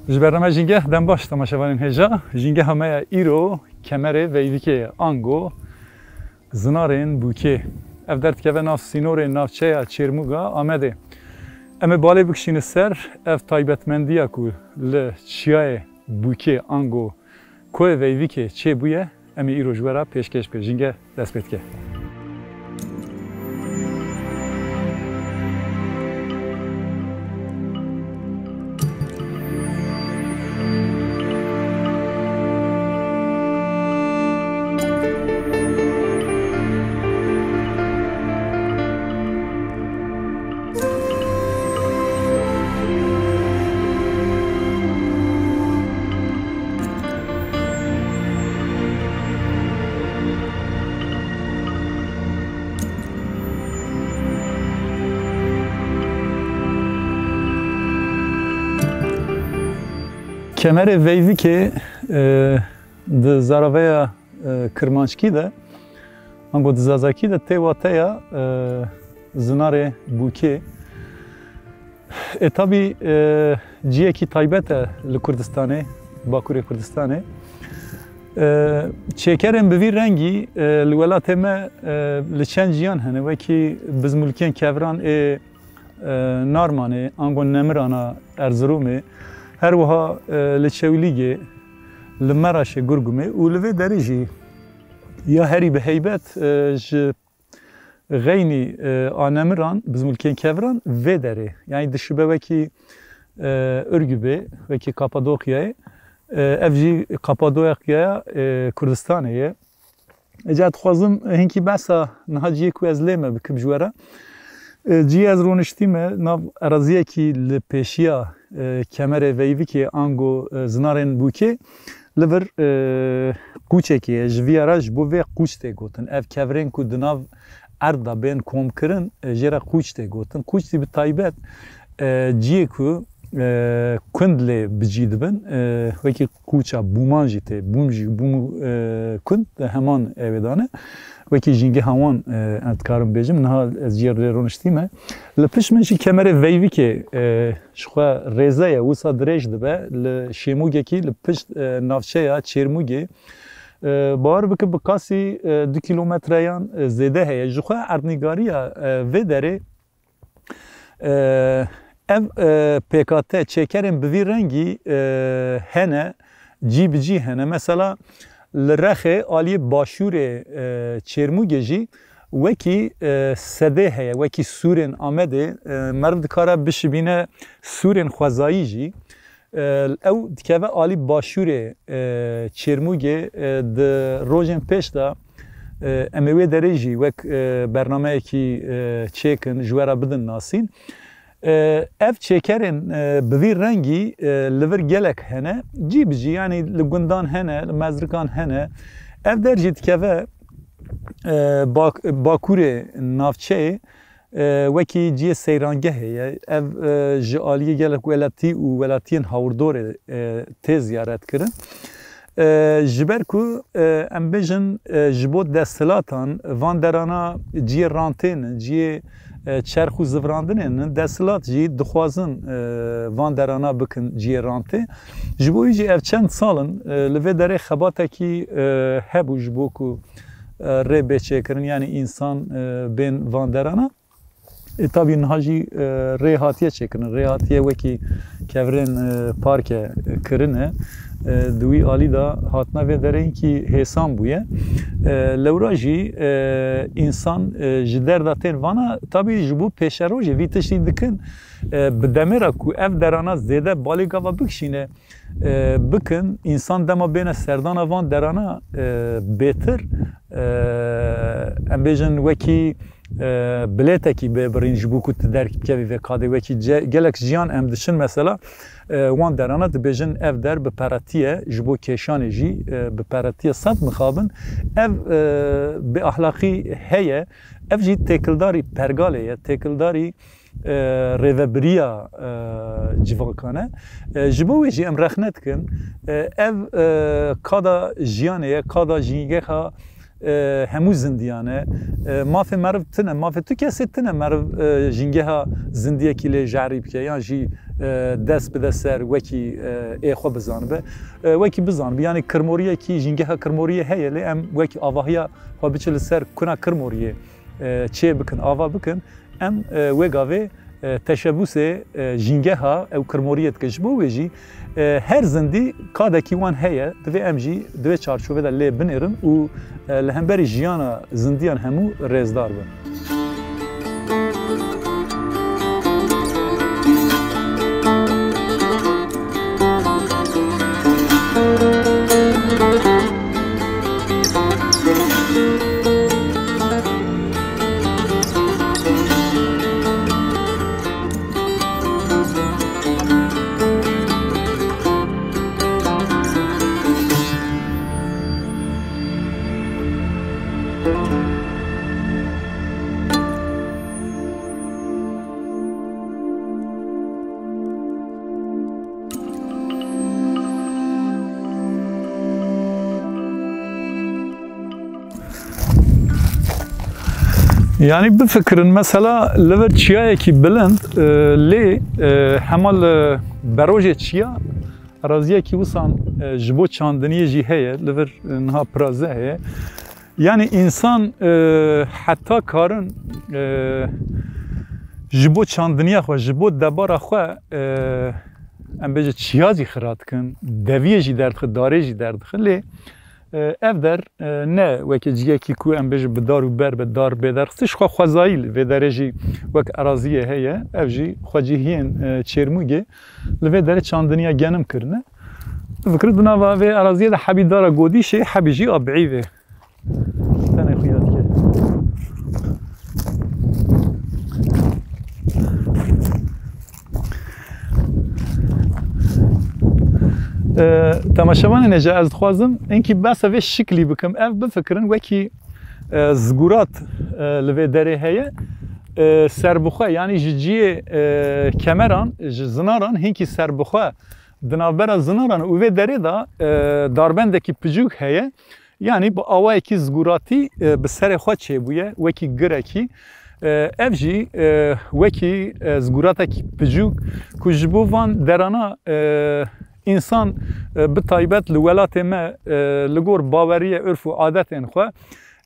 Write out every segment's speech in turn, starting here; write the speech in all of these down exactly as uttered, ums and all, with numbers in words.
Ji bername Jîngeh dem baş temaşevanên hêja. Jîngeha me ya îro Kemerê Veyvikê ango Zinarên Bûkê. Ev der dikeve nav sînorê navçeya Çêrmûga Amedê. Em ê balê bikişîne ser ev taybetmendiya ku li çiyayê Bûkê ango koyê Veyvikê çêbûye. Em ê îro ji we re pêşkêş bikin. Jînge dest pê dike. Kemerê Veyvikê, e, di zaraveya, e, Kirmanckî de, ango di Zazakî de tê wateya, e, Zinarê Bûkê. E, tabî, e, ciyekî taybet e li Kurdistanê, Bakurê Kurdistanê. E, çêkerên bi vî rengî, e, li welatê me, e, li çend ciyan hene, wekî bizmulkên kevran ê, e, Narmanê, ango Nemirana Erziromê, her wiha, e, li Çewlîgê, li Meraşê Gurgumê û li vê derê jî ya herî bi heybet, e, ji Xeynî, e, a Nemiran, bizmulkên kevran vê derê. Yanî dişibe wekî, e, Urgubê, wekî Kapadokyayê. E, ev jî Kapadokyaya, e, Kurdistanê ye. Êca dixwazim hinkî behsa niha ciyê ku ez lê me bikim ji we re. E, ciyê ez roniştîme nav eraziyekî li pêşiya, e, Kemerê Veyvikê ango, e, Zinarên Bûkê. Li vir, e, qûçekê ye. Ji vîya re ji bo vê qûç tê gotin. Ev kevirên ku di nav erd de bên komkirin, e, jê re qûç tê gotin. Qûç jî bi taybet, e, ciyê ku, e, kund lê bi cî dibin, e, wekî qûça bûman jî tê. Bûm jî, bûm, e, kund di heman ewê de ne. Wekî jîngeha wan, e, ez dikarim bêjim. Niha ez ciyê rê roniştîme. Li pişt min jî Kemerê Veyvikê, e, ji xwe rêze ye, wisa dirêj dibe. Li Şêmûgekî li pişt, e, navçeya Çêrmûgê, e, bawer bike bi qasî, e, du kîlometreyan, e, zêde heye. Ji xwe erdnîgariya, e, vê derê, e, ev, e, pêkate çêkerên bi vî rengî, e, hene, cî bi cî hene. Mesela, li Rexê aliyê başûrê, e, Çêrmûgê jî wekî, e, sedê heye, wekî sûrên Amedê, e, meriv dikare bişibîne sûrên xwezayî jî. E, ew dikeve alî başûrê, e, Çêrmûgê, e, di rojên pêş de, e, em ê wê derê jî wek, e, bernameyekî, e, çêkin, ji we re bidin nasîn. E, ev çêkerên, e, bi vî rengî, e, li vir gelek hene. Cî bi cî, yanî li gundan hene, li mezrikan hene. Ev der jî dikeve, e, bak-, bakurê navçeyê, e, wekî cihê seyrangehe ye. Ev, e, ji aliyê gelek welatî û welatiyên hawirdorê, e, tê ziyaret kirin. E, ji ber ku, e, em bêjin, e, ji bo desthilatan van derana cihê rantê ne, cihê, e, çerx û zivrandinê ne, desthilat jî dixwazin, e, van derana bikin cihê rantê. Ji bo wî jî ev çend sal in, e, li vê derê xebatekî, e, hebû ji bo ku, e, rê bê çêkirin, yanî însan, e, bên van derana. E, tabî niha jî, e, rê hatiye çêkirin. Rê hatiye wekî kevirên, e, parke, e, kirine. E, di wî alî de hatina vê derê hinkî hêsan bûye. E, lewra jî, e, însan, e, ji derda tên vana, tabî ji bo pêşerojê vî tiştî dikin. E, bi demê re ku ev derana zêde balê gava bikişîne, e, bikin, însan dema bêne serdana van derana, e, bêtir, e, em bêjin wekî, e, bilêtekî bê birîn ji bo ku tu derkevî vê kadê wekî ce-, gelek jiyan em diçin mesela, e, wan derana dibêjin ev der bi peretiye ji bo kêşanê jî, e, bi peretiye sed mixabin. Ev, e, bêahlaqî heye, ev jî têkildarî pergalê ye, têkildarî e, rêvebiriya, e, civakan e. E, ji bo wê jî em rexne dikin, e, ev, e, kada jiyanê ye, kada jîngeha, e, hemû zindiyan e. E, mafê meriv tune, mafê tu kesê tune meriv, e, jîngeha zindiyekî lê jehrî bike, yan jî, e, dest bide ser wekî, e, ê xwe bizanibe. E, wekî bizanibe, yanî kirmoriyekî, jîngeha kirmoriyê heye, lê em wekî avahiya xwe biçe li ser kuna kirmoriyê, e, çê bikin, ava bikin. Em, e, wê gavê, e, teşebûsê, e, jîngeha ew kirmoriyê dike. Ji bo wê jî, e, her zindî kadekî wan heye, divê em jî di vê çarçovê de lê binêrin û, e, li hemberî jiyana zindiyan hemû rêzdar bin. Yanî bifikirin, mesela li vir çiyayekî bilind, e, lê, e, hema li berojê çiya eraziyekî wisan, e, ji bo çandiniyê jî heye, li vir, e, niha piraze heye. Yanî însan, e, heta karin, e, ji bo çandiniya xwe, ji bo debara xwe, e, em bêje çiya jî xira dikin, deviyê jî derdixin, darê jî derdixin. Lê, e, ev der, e, ne weke ciyekî ku em bêje bi dar û ber be, dar bê derxistî, ji xwe xwezayî li vê derê jî wek eraziyê heye, ev jî xwe cihiyên, e, Çêrmûgê li vê derê çandiniya genim kirine. Fikir di nava vê eraziyê de hebî dara godîşê, hebî jî a biîvê. Tenê xuya dike. Ee, temaşevanê nêce, ez dixwazim hinkî behsa vê şiklî bikim. Ev bifikirin wekî, e, zigurat, e, li vê derê heye. E, serbixwe, yanî ji ciyê, e, kemeran, ji zinaran hinkî serbixwe di navbera zinaran û vê derê de, e, darbendekî piçûk heye. Yanî bi awayekî ziguratî, e, bi serê xwe çêbûye, wekî girekî. E, ev jî, e, wekî, e, ziguratekî piçûk ku ji bo van derana, e, însan, e, bi taybet li welatê me, e, li gor baweriyê, urf û adetên xwe,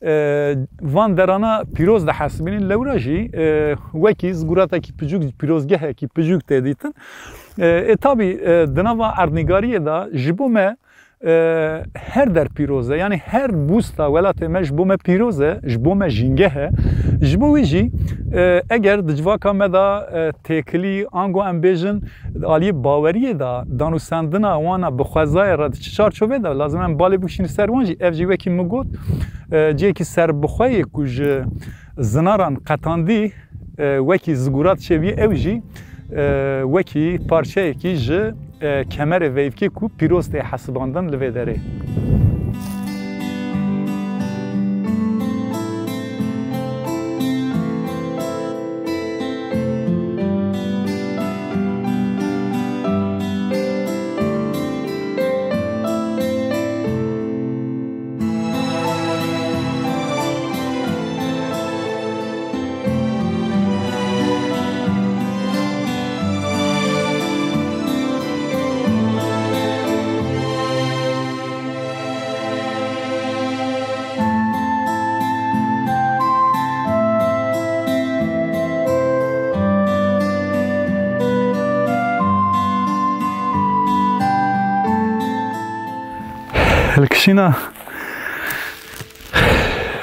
e, van derana pîroz dihesibînin, lewra jî, e, wekî ziguratekî piçûk, pîrozgehekî piçûk tê dîtin. E, ê tabî, e, di nava erdnîgariyê de ji bo me, e, her der pîroz e. Yanî her bûsta welatê me ji bo me pîroz e, ji bo me jîngeh e. Ji bo wî jî, e, eger di civaka me de, e, têkilî, ango em bêjin, aliyê baweriyê de, danûstendina wana bi xwezayê re di çi çarçovê de lazim em balê bikişînin ser wan jî, ev jî wekî min got, e, cihekî serbixwe ye ku ji zinaran qetandî, e, wekî zigurat çêbûye, ew jî, e, wekî parçeyekî ji, e, kemerê veyvkê ku pîroz tê hesibandin li vê derê. Şîna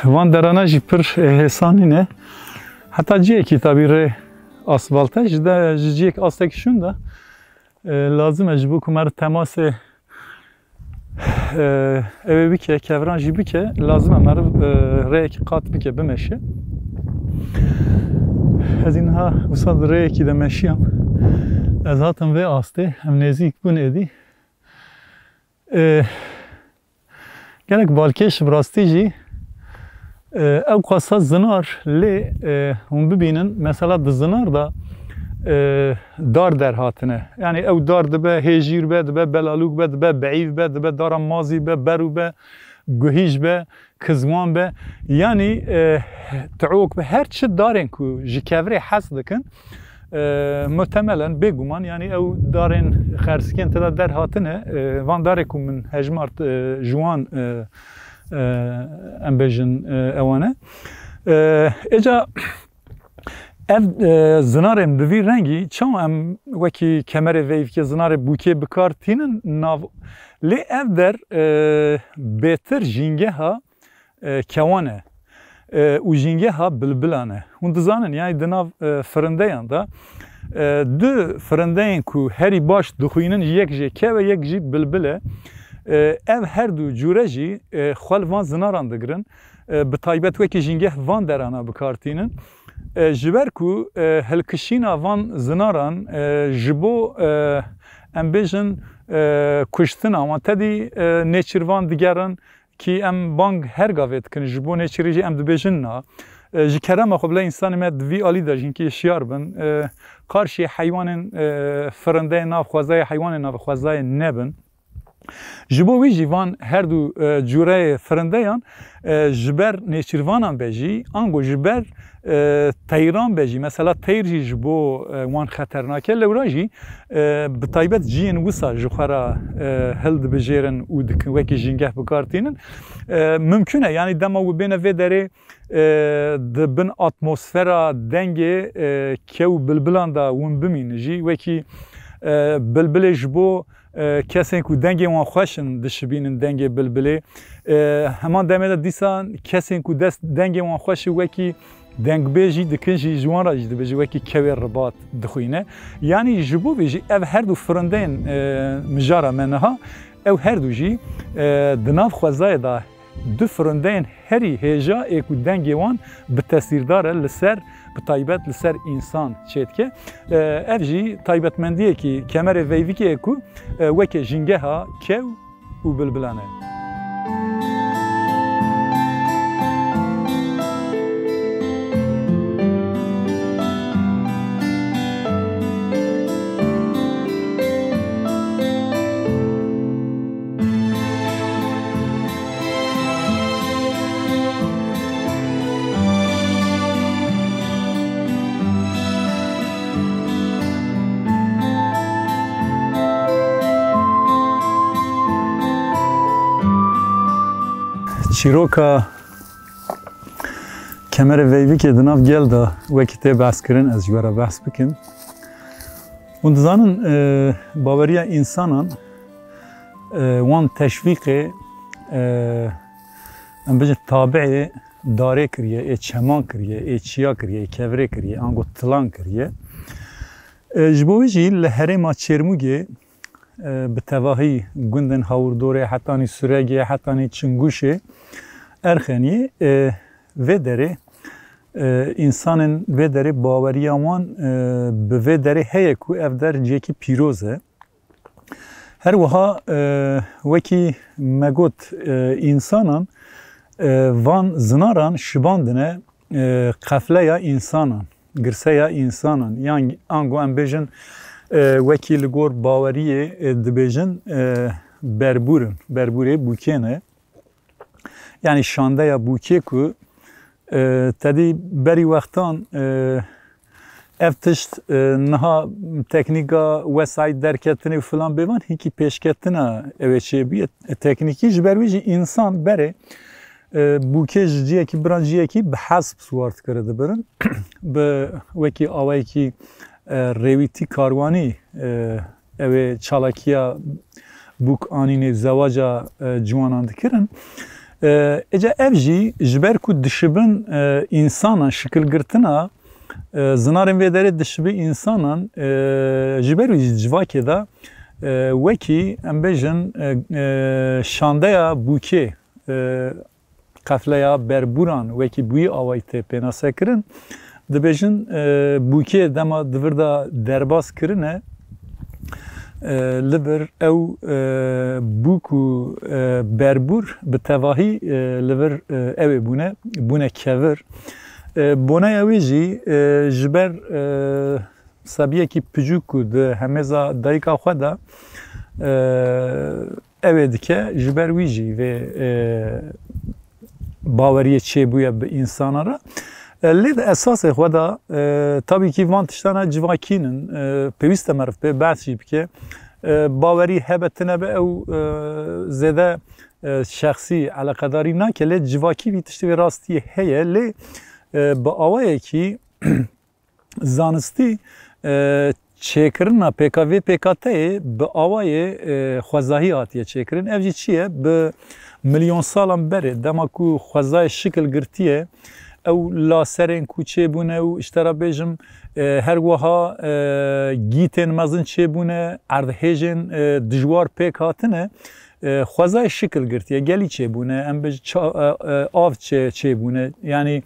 van derana jî pir, e, hêsan nîne. Heta ciyekî tabî rê asfalt e, ji de, ji ciyek astekî şûn de, e, lazim e ji bo ku mer temasê, e, ew ê bike, kevran jî bike, lazim e mer, e, rêyekî qat bike, bimeşe. Ez ê niha wisa di rêyekî de meşiyam. Ez hatim vê astê, em nêzîk bûn êdî. E, Gelek balkêş bi rastî jî, e, ew qasa zinar lê, e, hûn bibînin, mesela di zinar de, e, dar derhatine. Yanî ew dar dibe hêjîr be, dibe belalûk be, dibe beîv be, dibe dara mazî be, berû be, guhîj be, kizwan be. Yanî, e, tiok be, her çi darên ku ji kevirê hes dikin, E, muhtemelen, bêguman, yanî ew darên xersik yên tê de derhatine, e, van darê ku min hejmart, e, ji wan, e, e, em bêjin, e, ewan e. E, êca ev, e, zinarên bi vî rengî, çawa em wekî kemerê veyvkê zinarê bûkê bi kar tînin nav, lê ev der, e, bêtir jîngeha e, kewan e, e, û jîngeha bilbilan e. Hûn dizanin, yanî di nav, e, firindeyan de, e, du firindeyên ku herî baş dixwînin, yek jê kew e, yek jî bilbil e. E, ev her du cûre jî, e, xwe li van zinaran digirin. E, bi taybet wekî jîngeh van derana bi kar tînin. E, ji ber ku, e, hilkişîna van zinaran, e, ji bo, e, em bêjin, e, kuştina wan tedî, e, nêçîrvan digerin, kî em bang her gavê dikin, ji bo nêçîrî jî em dibêjin na. E, ji kerema xwe bila însanê me di vî alî de jî hinkî hişyar bin. E, qarşî heywanên, e, firindeyê nav xwezayê, heywanên nav xwezayê nebin. Ji bo wî jî van her du, e, cûreyê firindeyan, e, ji ber nêçîrvanan be jî, ango ji ber, e, teyran be jî, mesela teyr jî ji bo, e, wan xeternak e, lewra jî, e, bi taybet ciyên wisa ji xwe re, e, hildibijêrin û dikin, wekî jîngeh bi kar tînin. E, mimkun e, yanî dema we bêne vê derê, e, di bin atmosfera dengê, e, kew û bilbilan de hûn bimînin jî, wekî, e, bilbilê ji bo, e, kesên ku dengê wan xweş in dişibînin dengê bilbilê. E, heman demê de dîsa kesên ku dest dengê wan xweş e wekî dengbêjî dikin jî, ji wan re jî dibêje wekî kewê ribat dixwîne. Yanî ji bo vê jî ev her du firindeyên, e, mijara me niha, ew her du jî, e, di nav xwezayê de du firindeyên herî hêja ê ku dengê wan bi tesîrdar e li ser, bi taybet li ser însan çêdike. E, ev jî taybetmendiyekî kemerê veyvikê ye ku, e, weke jîngeha kew û bilbilan e. Çîroka kemerê veyvikê di nav gel de wekî tê behskirin, ez ji we re behs bikim. Hûn dizanin, e, baweriya însanan, e, wan teşvîqê, e, em bijin tabiê darê kiriye, ê çeman kiriye, ê çiya kiriye, ê kevirê kiriye, ango tilan kiriye. E, ji bo wî jî li herêma Çêrmûgê, e, bi tevahî gundên Hawirdorê, hetanî Suregê, hetanî Çingûşê, Erxeniyê, e, vê derê, e, însanên vê derê baweriya wan, e, bi vê derê heye ku ev der cihekî pîroz e. Her wiha, e, wekî me got, e, însanan, e, van zinaran şibandine, e, qefleya însanan, girseya însanan. Yan ango em bêjin, e, wekî li gor baweriyê, e, dibêjin, e, berbûr in, berbûrê bûkê ne. Yanî şandeya bûkê ku, e, tedî berî wextan, e, ev tişt, e, niha teknîka wesayît derketinê û filan bêvan hinkî pêşketina ew ê çêbûye. E, teknîkî ji ber wî jî însan berê, e, bûkê ji ciyekî bira ciyekî bi hesp siwar dikire dibirin. Bi wekî awayekî, e, rêwîtî karwanî, e, ew ê çalakiya bûk anînê zewaca, e, ciwanan dikirin. E, êca ev jî ji ber ku dişibin, e, însanan şikilgirtina, e, zinarên vê derê dişibi însanan, e, ji ber wî jî civakê de, e, wekî em bêjin, e, e, şandeya bûkê, e, qefleya berbûran wekî bûyî awayî tê pênasekirin. Dibêjin, e, bûkê dema di vir de derbas kirine, e, li vir ew, e, bûk û, e, berbûr bi tevahî, e, li vir, e, ew ê bûne, bûne kevir. E, boneya wê jî, e, ji ber, e, sebiyekî piçûk ku di hemêza dayika xwe de, e, ew ê dike, ji ber wî jî vê, e, baweriyê çêbûye bi însanan re. E, lê di esasê xwe de, e, tabî kî van tiştana civakî nin, e, pêwîst e meriv pê behs jî bike. E, bawerî hebe tine be ew, e, zêde, e, şexsî eleqedarî nake, lê civakî vî tiştê vê rastiyê heye, lê, e, bi awayekî zanistî, e, çêkirina pêka-, vê pêkateyê bi awayê, e, xwezayî hatiye çêkirin. Ev jî çi ye? Bi milyon salan berê, dema ku xwezayê şikil girtiye, ew laserên ku çêbûne û, ji te re bêjim, e, her wiha, e, gîtên mezin çêbûne, erdhêjên, e, dijwar pêk hatine, e, xwezayê şikil girtiye, gelî çêbûne, em bêjin ça-, e, e, av çê-, çêbûne, yanî,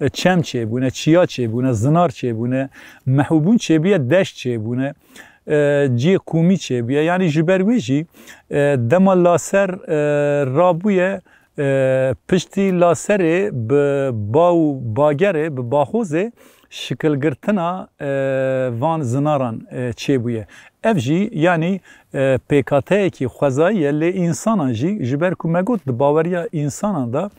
e, çem çêbûne, çiya çêbûne, zinar çêbûne, mehûbûn çêbûye, deşt çêbûne, e, cihê qûmî çêbûye. Yanî ji ber wê jî, e, dema laser, e, rabûye, e, piştî laserê bi ba û bagerê, bi baxozê şikilgirtina, e, van zinaran, e, çêbûye. Ev jî, yanî, e, pêkateyekî xwezayî ye, lê însanan jî, ji ber ku me got di baweriya însanan de,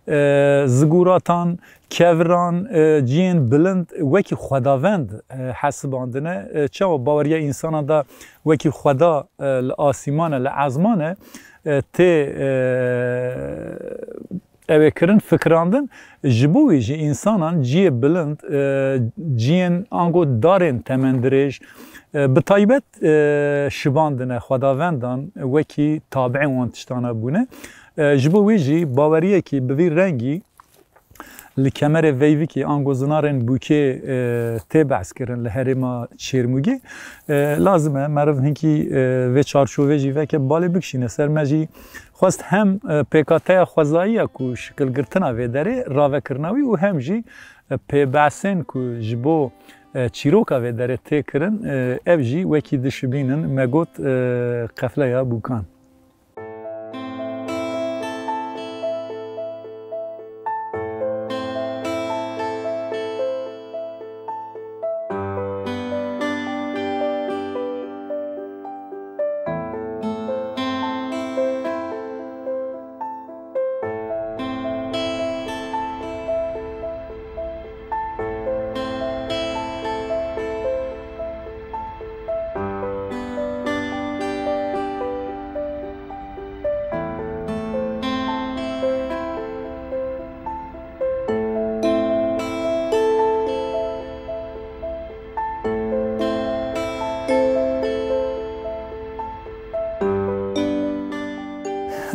e, zigûratan, keviran, e, cihên bilind wekî xwedavend, e, hesibandine. E, çawa baweriya însanan de wekî xweda, e, li asîman e, li ezman e, e, tê, e, ew ê kirin, fikirandin. Ji bo wê jî însanan cihê bilind, e, cihên ango darên temendirêj, e, bi taybet, e, şibandine xwedavendan wekî tabiên wan tiştana bûne. E, ji bo wê jî baweriyekî bi vî rengî li kemerê veyvikî ango zinarên bûkê, e, tê behs kirin li herêma Çêrmûgê. E, lazim e meriv hinkî, e, vê çarçovê jî veke balê bikişîne ser. Me jî xwest hem, e, pêkateya xwezayî ya ku şikilgirtina vê derê ravekirina wî û hem jî, e, pêbehsên ku ji bo, e, çîroka vê derê tê kirin, e, ev jî wekî dişibînin, me got, e, qefleya bûkan.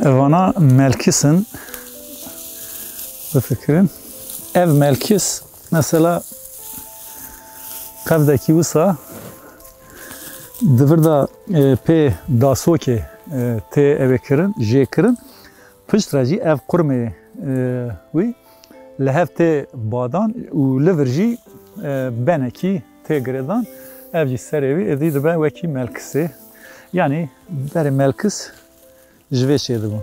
Evana melkis in, bifikirin. Ev melkis, mesela, qevdekî wisa di vir de, e, pê dasokê, e, tê ew ê kirin, jê kirin. Piştre jî ev qurmê, e, wî li hev tê badan û li vir jî, e, benekî tê girêdan. Ev jî serê wî êdî dibe wekî melkisê. Yanî berê melkis ji vê çêdibûn.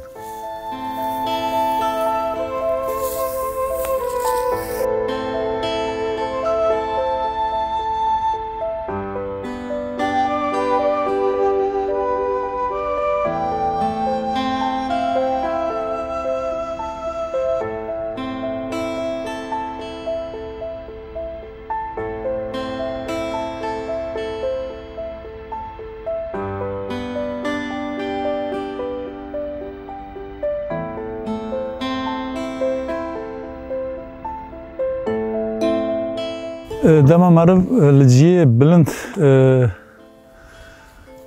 E, dema meriv, e, li cihê bilind, e,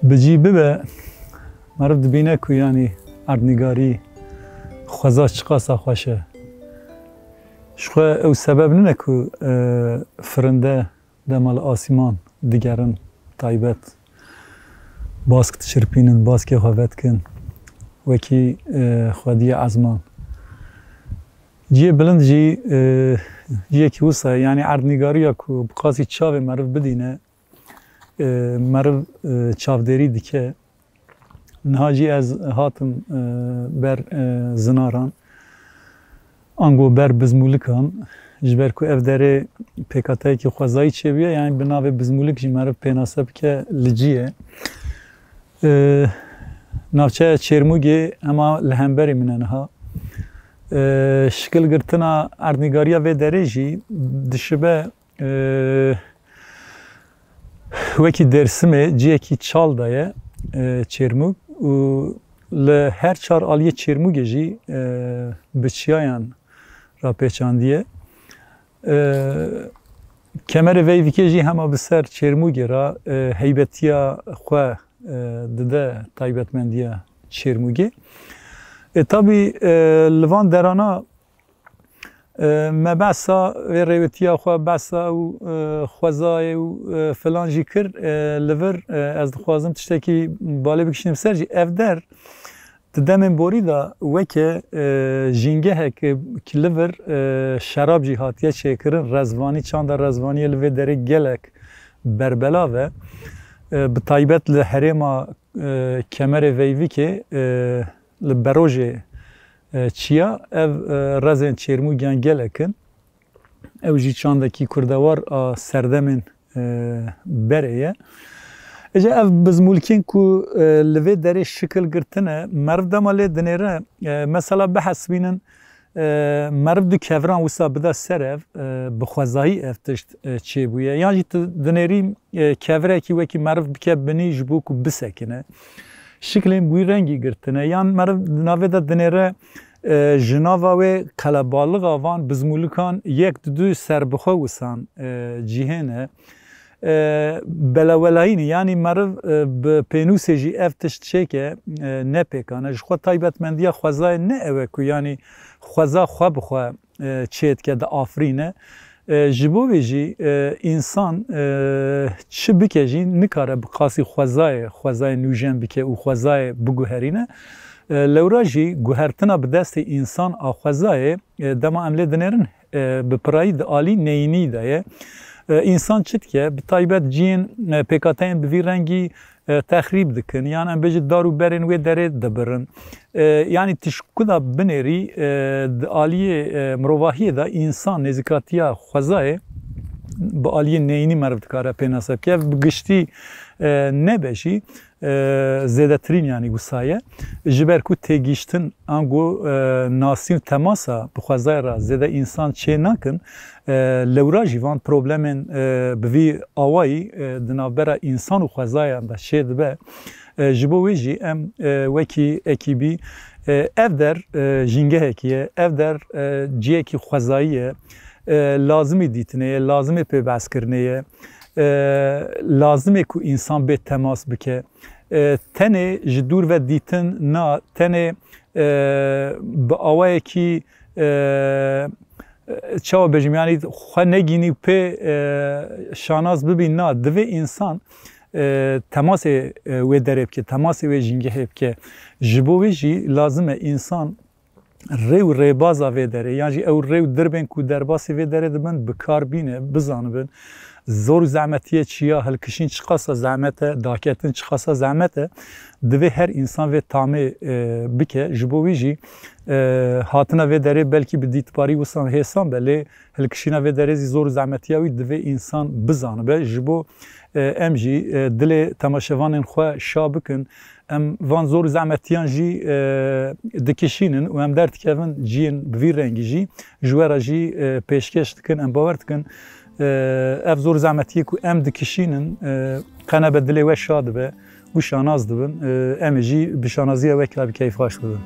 bi cî bibe, Meriv dibîne ku, yanî, erdnîgarî xweza çiqasa xweş e. Ji xwe ew sebeb nîne ku, e, firinde dema li asîman digerin taybet bask diçirpînin, baskê xwe vedikin wekî, e, xwediyê ezman. Cihê bilind jî, e, cihekî wisa ye. Yanî erdnîgariya ku bi qasî çavê meriv bidîne, e, meriv, e, çavdêrî dike. Niha jî ez hatim, e, ber, e, zinaran, ango ber bizmûlikan, ji ber ku ev derê pêkhateyekî xwezayî çêbûye, yanî bi navê bizmûlik jî meriv pênase bike li cî ye. E, navçeya Çêrmûgê hema li hemberî min e niha. E, şikilgirtina erdnîgariya vê derê jî dişibe, e, wekî Dêrsimê cihekî çal de ye, e, Çêrmûg û li her çar aliyê Çêrmûgê jî, e, bi çiyayan rapêçandiye. E, Kemerê Veyvikê jî hema bi ser Çêrmûgê re, e, heybetiya xwe, e, dide taybetmendiya Çêrmûgê. E, tabî, e, li van derana, e, me behsa vê rêwitiya xwe, behsa û, e, xwezayê û, e, filan jî kir, e, li vir, e, ez dixwazim tiştekî balê bikişînim ser jî. Ev der di demên borî de weke, e, jîngehek ki li vir, e, şerab jî hatiye çêkirin, rezvanî, çanda rezvaniyê li vê derê gelek berbelav e. E, bi taybet li herêma, e, Kemerê Veyvikê, e, li berojê, e, çiya ev, e, rezên Çêrmûgiyan gelek in. Ew jî çandekî kurdewar a serdemên, e, berê ye. Ece ev bizmûlkên ku, e, li vê derê şikil girtine, meriv dema lê dinêre, e, mesela bihesibînin, e, meriv du kevran wisa bida ser ev, e, bi xwezayî ev tişt, e, çêbûye. Yan jî tu dinêrî, e, kevirekî wekî meriv bike binî ji bo ku bisekine. Şiklên bi wî rengî girtine. Yan meriv di navê de dinêre, e, ji nava wê qelebalixa van bizmûlikan yek di du serbixwe wisan, e, cihê ne. E, belewelayînî, yanî meriv, e, bi pênûsê jî ev tişt çêke, e, ne pêkan e. Ji xwe taybetmendiya xwezayê ne ew e ku, yanî, xweza xwe bi xwe, e, çê dike, diafirîne. E, ji bo vê jî, e, însan, e, çi bike jî nikare bi qasî xwezayê, xwezayê nûjen bike û xwezayê biguherîne. E, lewra jî guhertina bi destê însan a xwezayê, e, dema em lê dinêrin, e, bi pirayî di alî neyînî de ye. E, însan çi dike? Bi taybet ciyên, e, pêkhateyên bi vî rengî, e, texrîb dikin, yan em bêjin dar û berên wê derê dibirin. E, yanî tişt ku da binêrî, e, di aliyê, e, mirovahiyê de însan nêzîkatiya xwezayê bi aliyê neyînî meriv dikare pênase bike. Ev bi giştî, e, nebe jî, e, zêdetirîn yanî wisa ye. Ji ber ku têgihiştin ango, e, nasîn û temasa bi xwezayê re zêde însan çê nakin, e, lewra jî van problemên, e, bi vî awayî, e, di navbera însan û xwezayan de çê dibe. E, ji bo wê jî em, e, wekî ekîbî, e, ev der, e, jîngehekî ye, ev der, e, ciyekî xwezayî ye, e, lazimî dîtinê ye, lazimê pê behskirinê ye, e, lazimê ku însan bê temas bike. E, tenê ji dûr ve dîtin na, tenê, e, bi awayekî, e, çawa bêjim, yanî xwe negînî û pê, e, şanaz bibî, na, divê însan, e, temasê, e, wê derê bike, temasê wê jîngehê bike. Ji bo wê jî lazim e însan rê û rêbaza vê derê, yan jî ew rê û dirbên ku derbasî vê derê dibin, bi kar bîne, bizanibin. Zor û zehmetiyê çiya, hilkişîn çiqasa zehmet e, daketin çiqasa zehmet e, divê her însan vê tamê, e, bike. Ji bo wî jî, e, hatina vê derê belkî bi dîtbarî wisan hêsan be, lê hilkişîna vê derê zî zor û zehmetiya wî divê însan bizanibe. Ji bo, e, em jî, e, dilê temaşevanên xwe şa bikin, em van zor û zehmetiyan jî, e, dikişînin û em derdikevin ciyên bi vî rengî jî ji we re jî, e, pêşkêş dikin. Em bawer dikin, e, ev zor û zehmetiyê ku em dikişînin, e, qe nebe dilê we şa dibe û şanaz dibin. E, em ê jî bi şanaziya we ka bi keyfxweş bibin.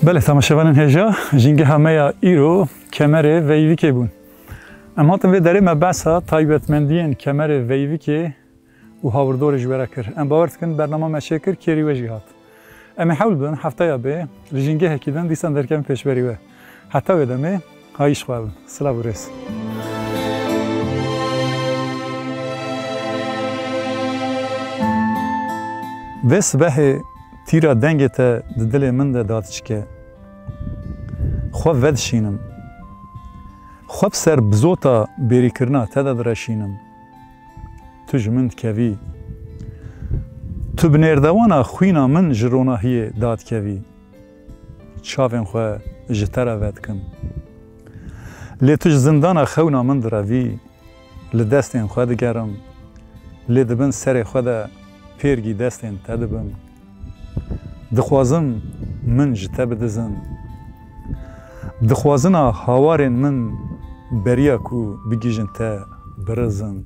Belê, temaşevanên hêja, jîngeha me ya îro kemerê Veyvikê bûn. Em hatin vê derê me behsa taybetmendiyên kemerê Veyvikê û hawirdorê ji we re kir. Em bawer dikin bernama me çêkir, kêrî we jî hat. Em ê hewl bin hefteya bê li jîngehekî din dîsan derkevin pêşberî we. Heta wê demê, hayîş xwe bin. Silav û rêz. Vê sibehê tîra dengê te di dilê min de dadiçike. Xwe vedişînim. Xwe bi ser bizota bêrîkirina te de direşînim. Tu ji min dikevî. Tu bi nêrdewana xwîna min ji ronahiyê dadikevî. Çavên xwe ji te re vedikim. Lê tu ji zindana xewna min direvî. Li destên xwe digerim. Lê di bin serê xwe de pêrgî destên te dibim. Dixwazim min ji te bidizin. Dixwazina hawarên min beriya ku bigihîjin te birizin.